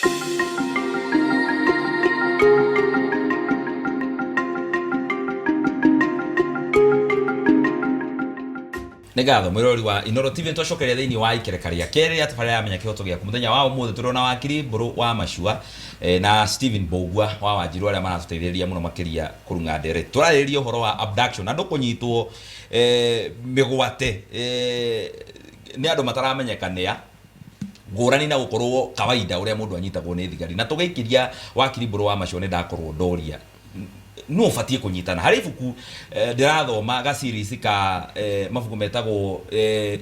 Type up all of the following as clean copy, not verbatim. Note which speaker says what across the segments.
Speaker 1: Nĩ ngatho mwĩroreri wa Inoro TV, nĩtwacokeria thĩinĩ wa ikereka rĩa kerĩ rĩa tabarĩra ya Menya Kĩhoto Gĩaku. Mũthenya wa ũmũthĩ tũrĩ na wakiri Mbũrũ wa Macua na Stephen Mbũgua wa Wanjiru arĩa maratũteithĩrĩria mũno makĩria kũrung'a ndere. Tũrarĩrĩria ũhoro wa abduction, andũ kũnyitwo mĩgwate nĩ andũ mataramenyeka nĩa, ngũrani na gũkorwo kawaida ũrĩa mũndũ anyitagwo nĩ thigari. Na tũgĩikĩria wakiri Mbũrũ wa Macua nĩ ndakorwo ndoria nũ ũbatiĩ kũnyitana. Harĩ ibuku ndĩrathoma ga series ka mabuku metagwo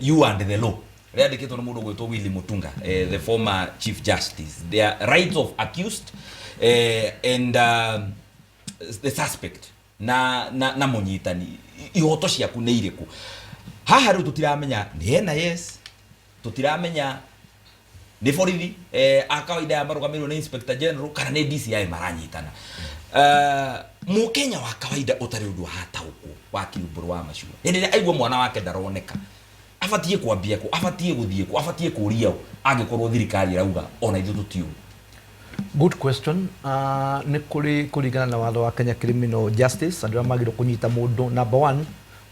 Speaker 1: You and the Law, rĩandĩkĩtwo nĩ mũndũ ũgwĩtwo Willy Mutunga, the former Chief Justice. The Rights of Accused and the Suspect na mũnyitani, ihoto ciaku nĩ irĩkũ? Haha rĩu tũtiramenya nĩ NIS, tũtiramenya nĩ borithi a kawaida aya marũgamĩrĩirwo nĩ Inspector General kana nĩ DCI maranyitana. Mũkenya wa kawaida ũtarĩ ũndũ arataũkwo wa Kiumbũrũ wa Macua, hĩndĩ ĩrĩa aigua mwana wake ndaroneka, abatiĩ kwambia kũ? Abatiĩ gũthiĩ kũ? Abatiĩ kũria ũ angĩkorwo thirikari ĩrauga ona ithuĩ tũtiũĩ?
Speaker 2: Good question. Nĩ kũrĩ kũringana na watho wa Kenya Criminal Justice, andũ arĩa magĩrĩirwo kũnyita mũndũ, number one,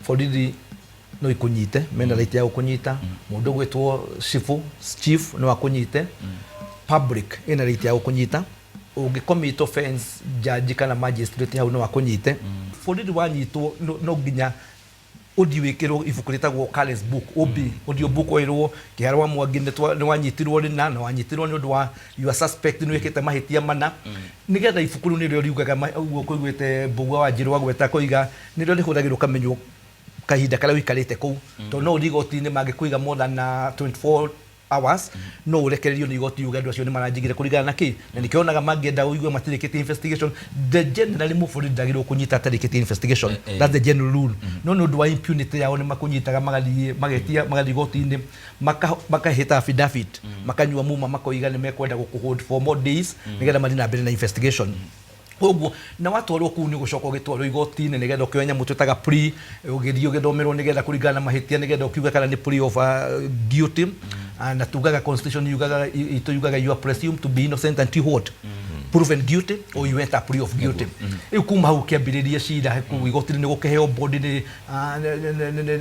Speaker 2: borithi no ikũnyite, mena right ya gũkũnyita. Mũndũ ũgwĩtwo cibũ, chief, no akũnyite. Public ĩna right ya gũkũnyita. Ũngĩ commit offense, judge kana magistrate hau no akũnyite. Borithi wanyitwo, no nginya ũthiĩ wĩkĩrwo ibuku rĩtagwo occurrence book, OB, ũthiĩ book wĩrwo Kĩhara wa Mwangi nĩ wanyitirwo rĩna na wanyitirwo nĩ ũndũ wa you are suspect, nĩ wĩkĩte mahĩtia mana, nĩgetha ibuku rĩu nĩrĩo riugaga ũguo kũiguĩte Mbũgua wa Njirũ agweta koiga nĩrĩo rĩhũthagĩrwo kamenywo kahinda karĩa ũikarĩte kũu, tondũ no ũthiĩ igoti-inĩ mangĩkũiga more than 24 hours, no ũrekererio nĩ igoti uge andũ acio nĩ maranjigire kũringana na kĩ. Na nĩkĩo onaga mangĩenda ũigue matirĩkĩtie investigation. The generally mũborithi ndagĩrĩirwo kũnyita atarĩkĩtie investigation. That's the general rule. No nĩ ũndũ wa impunity yao, nĩ makũnyitaga, magathiĩ magetia, magathiĩ igoti-inĩ, makahĩta affidavit, makanyua muma, makoiga nĩ mekwenda gũkũ for more days nĩgetha mathiĩ na mbere na investigation. Koguo na watwarwo kũu, nĩ ũgũcoka ũgĩtwarwo igoti-inĩ nĩgetha ũkĩoya nyamũ twĩtaga plea, ũgĩthiĩ ũgĩthomerwo nĩgetha kũringana na mahĩtia, nĩgetha ũkiuga kana nĩ plea of guilty. Na tugaga constitution yugaga itũ yugaga you are presumed to be innocent until what? Proven guilty or you enter plea of guilty. Rĩu kuma hau ũkĩambĩrĩria cira kũu igoti-inĩ, nĩ gũkĩheo bond, nĩ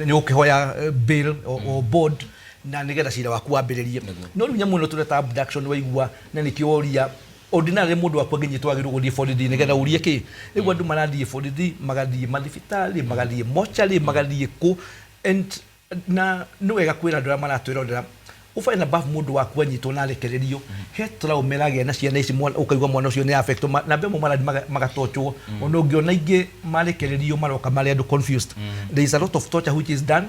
Speaker 2: gũkĩhoya bail or bond na nĩgetha cira waku wambĩrĩrie. No rĩu nyamũ ĩno tũreta abduction, waigua na nĩkĩo woria, ordinary mũndũ waku angĩnyitwo agĩrĩirwo gũthiĩ borithi nĩgetha ũrie kĩ. Rĩu andũ marathiĩ borithi, magathiĩ mathibitarĩ, magathiĩ mocarĩ, magathiĩ kũ. And na nĩ wega kwĩra andũ arĩa maratwĩrorera, over and above mũndũ waku anyitwo na arekererio, he trauma ĩragĩa na ciana ici. Mwana ũkaigua mwana ũcio nĩ affect na mbemwe marathiĩ magatochwo. Ona ũngĩona ingĩ marekererio maroka marĩ andũ confused. There is a lot of torture which is done,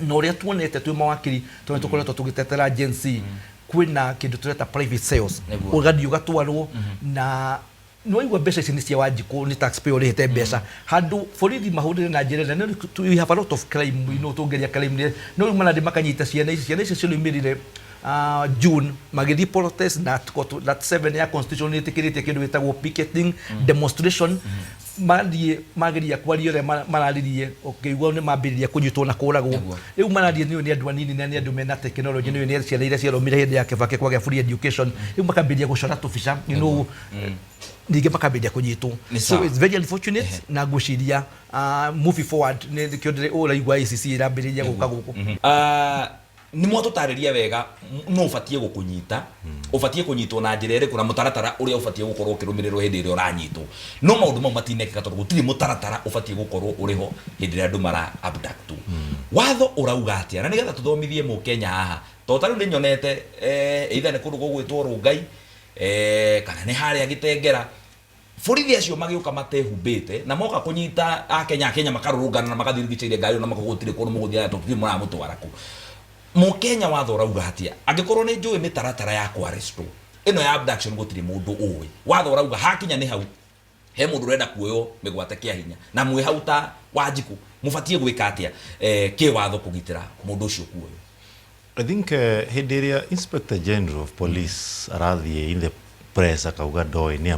Speaker 2: na ũrĩa tuonete twĩ mawakiri, tondũ tũkoretwo tũgĩtetera Gen Z, kwĩna kĩndũ tũreta private sales. Ũgathiĩ ũgatwarwo na nĩwaigua mbeca ici nĩ cia Wanjikũ, nĩ taxpayer ũrĩhĩte mbeca handũ borithi mahũthĩre na njĩra ĩrĩa we have a lot of crime, tũngeria crime. No rĩu marathiĩ makanyita ciana ici. Ciana ici ciroimĩrire June magĩthiĩ protest na that seven ya constitution nĩ ĩtĩkĩrĩtie kĩndũ gĩtagwo picketing demonstration. Marathiĩ mageria kwaria ũrĩa mararirie, ũkĩigua nĩ mambĩrĩria kũnyitwo na kũragwo. Rĩu marathiĩ nĩ nĩ andũ anini na nĩ andũ mena technology, nĩ ciana iria ciathomire hĩndĩ ya Kibaki kwagĩa free education. Rĩu makambĩrĩria gũcora tũbica, ningĩ makambĩrĩria kũnyitwo.
Speaker 1: Nĩ
Speaker 2: So
Speaker 1: sawa.
Speaker 2: it's very unfortunate, na ngwĩciria moving forward nĩ nĩkĩo ũraigua ACC ĩrambĩrĩria gũka gũkũ.
Speaker 1: Ah, nĩ mwatũtarĩria wega no ũbatiĩ gũkũnyita, ũbatiĩ kũnyitwo na njĩra ĩrĩkũ na mũtaratara ũrĩa ũbatiĩ gũkorwo ũkĩrũmĩrĩrwo hĩndĩ ĩrĩa ũranyitwo. No maũndũ mau matinekĩka tondũ gũtirĩ mũtaratara ũbatiĩ gũkorwo ũrĩ ho hĩndĩ ĩrĩa andũ mara abductwo. Watho ũrauga atĩa? Na nĩgetha tũthomithie mũkenya haha, tondũ ta rĩu nĩ nyonete either nĩ kũndũ gũgwĩtwo Rũngai kana nĩ harĩa Gĩtengera, borithi acio magĩũka matehumbĩte na moka kũnyita akenya, akenya makarũrũngana na magathirigicĩirie ngari ĩyo na makauga gũtirĩ kũndũ mũgũthiĩ tondũ tũtirĩ mũramũtwara kũ. Mũkenya, watho ũrauga atĩa? Angĩkorwo nĩ njũĩ mĩtaratara ya kwarestwo ĩno ya abduction, gũtirĩ mũndũ ũĩ watho ũrauga hakinya nĩ hau he mũndũ ũrenda kuoywo mĩgwate kĩa hinya, na mwĩ hau ta Wanjikũ mũbatiĩ gwĩka atĩa kĩwatho kũgitĩra mũndũ ũcio kuoywo?
Speaker 3: I think hĩndĩ ĩrĩa Inspector General of Police arathiĩ in the press akauga ndoĩ nĩa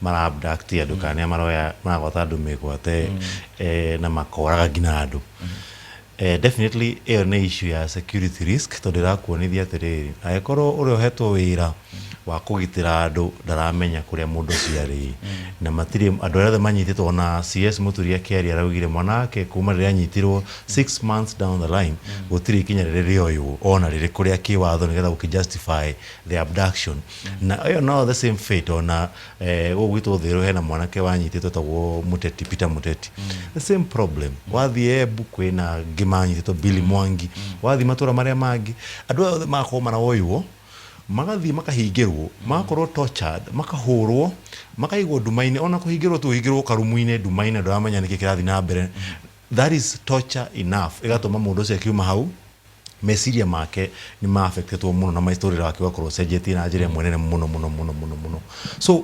Speaker 3: mara abduct andũ kana nĩa maroya maragwata andũ mĩgwate na makoraga nginya andũ, definitely ĩyo nĩ issue ya security risk, tondũ ĩrakuonithia atĩrĩrĩ, angĩkorwo ũrĩa ũhetwo wĩra Wa kũgitĩra andũ ndaramenya kũrĩa mũndũ ũcio arĩ, na matirĩ andũ arĩa othe manyitĩtwo. Ona CS Mũturi akĩaria araugire mwana wake kuma rĩrĩa anyitirwo, 6 months down the line, gũtirĩ ikinya rĩrĩ rĩoywo ona rĩrĩkũ rĩa kĩwatho nĩgetha gũkĩ justify the abduction. Na ĩyo no the same fate ona gũkũ gwitũ Thĩrũ hena mwanake wanyitĩtwo etagwo Mũteti, Peter Mũteti, the same problem. Wathiĩ Embu kwĩna angĩ manyitĩtwo, Billy Mwangi. Wathiĩ matũra marĩa mangĩ, andũ aya othe magakorwo maraoywo, magathiĩ makahingĩrwo, magakorwo tortured, makahũrwo, makaigwo nduma-inĩ. Ona kũhingĩrwo tu ũhingĩrwo karumu-inĩ nduma-inĩ, ndũramenya nĩkĩ kĩrathiĩ na mbere, that is torture enough ĩgatũma mũndũ ũcio akiuma hau meciria make nĩ ma affectetwo mũno na mũtũrĩre wake ũgakorwo ũcenjetie na njĩra ĩmwe nene mũno mũno mũno mũno mũno. So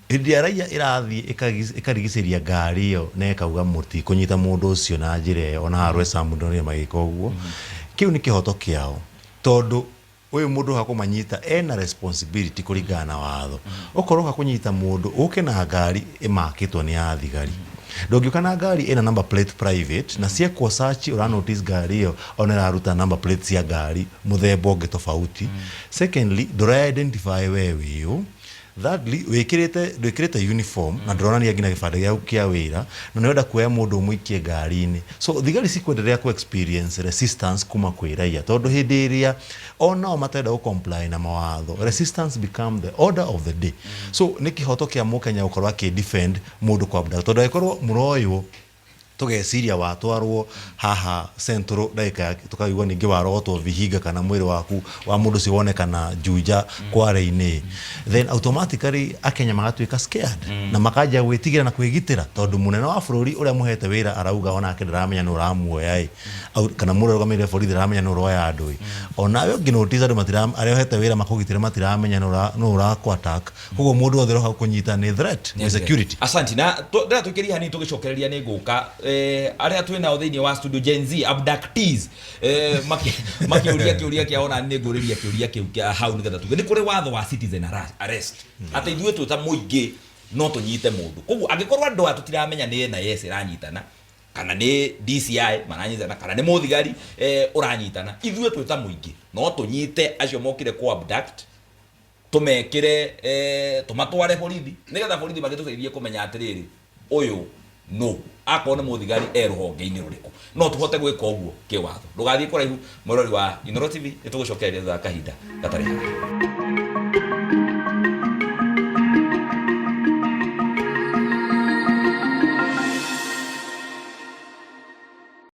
Speaker 3: hĩndĩ ĩrĩa raia ĩrathiĩ ĩkarigicĩria ngari ĩyo na ĩkauga mũtikũnyita mũndũ ũcio na njĩra ĩyo, ona haha Roysambu ndonire magĩka ũguo, kĩu nĩ kĩhoto kĩao, tondũ ũyũ mũndũ hakũmanyita ena responsibility kũringana na watho. Okorwo ũka kũnyita mũndũ, ũke na ngari ĩmakĩtwo nĩ ya thigari. Ndũngĩũka na ngari ĩna number plate private na ciekwo search, ũra notice ngari ĩyo ona ĩraruta number plate cia ngari mũthemba ũngĩ tofauti. Secondly, ndũra identify we wĩũ. Thirdly, wĩkĩrĩte, ndwĩkĩrĩte uniform na ndũronania nginya gĩbandĩ gĩaku kĩa wĩra, na nĩũrenda kuoya mũndũ ũmũikie ngari-inĩ. So thigari cikwenderea ku experience resistance kuma kwĩ raia, tondũ hĩndĩ ĩrĩa onao matarenda gũ comply na mawatho, resistance become the order of the day. So nĩ kĩhoto kĩa mũkenya gũkorwo akĩ defend mũndũ kwa abduct, tondũ angĩkorwo mũroywo, tũgeciria watwarwo haha Central, ndagĩka ya tũkaigua ningĩ warogotwo Vihiga, kana mwĩrĩ waku wa mũndũ ũcio wonekana Juja Kware-inĩ, then automatically akenya magatuĩka scared na makanjia gwĩtigĩra na kwĩgitĩra, tondũ mũnene wa bũrũri ũrĩa mũhete wĩra arauga onake ndaramenya nĩ ũramuoya ĩ, kana mũndũ ũrũgamĩrĩire borithi ndaramenya nĩ ũroya andũ ĩ. Onawe ũngĩ notice andũ matira, arĩa ũhete wĩra makũgitĩre matiramenya nĩ ũrakũ attack. Koguo mũndũ wothe ũroka kũnyita nĩ threat nĩ security.
Speaker 1: Asante. Na ndĩra tũikĩrie hanini, tũgĩcokereria nĩ ngũka arĩa twĩ nao thĩinĩ wa studio, Gen Z abductees, makĩũria kĩũria kĩa ona nĩ ngũrĩria kĩũria kĩu kĩa hau, nĩgetha tuge nĩ kũrĩ watho wa citizen arrest, atĩ ithuĩ twĩ ta mũingĩ no tũnyite mũndũ. Koguo angĩkorwo andũ aya tũtiramenya nĩ NIS ĩranyitana kana nĩ DCI maranyitana kana nĩ mũthigari ũranyitana, ithuĩ twĩ ta mũingĩ no tũnyite acio mokire ku abduct, tumekire tumatware borithi, nigetha borithi magĩtũteithie kũmenya atĩrĩrĩ, ũyũ no akorwo nĩ mũthigari e rũhonge-inĩ rũrĩkũ. No tũhote gwĩka ũguo kĩwatho? Ndũgathiĩ kũraihu, mwĩrori wa Inooro TV, nĩ tũgũcokereria thutha wa kahinda gatarĩ haraka.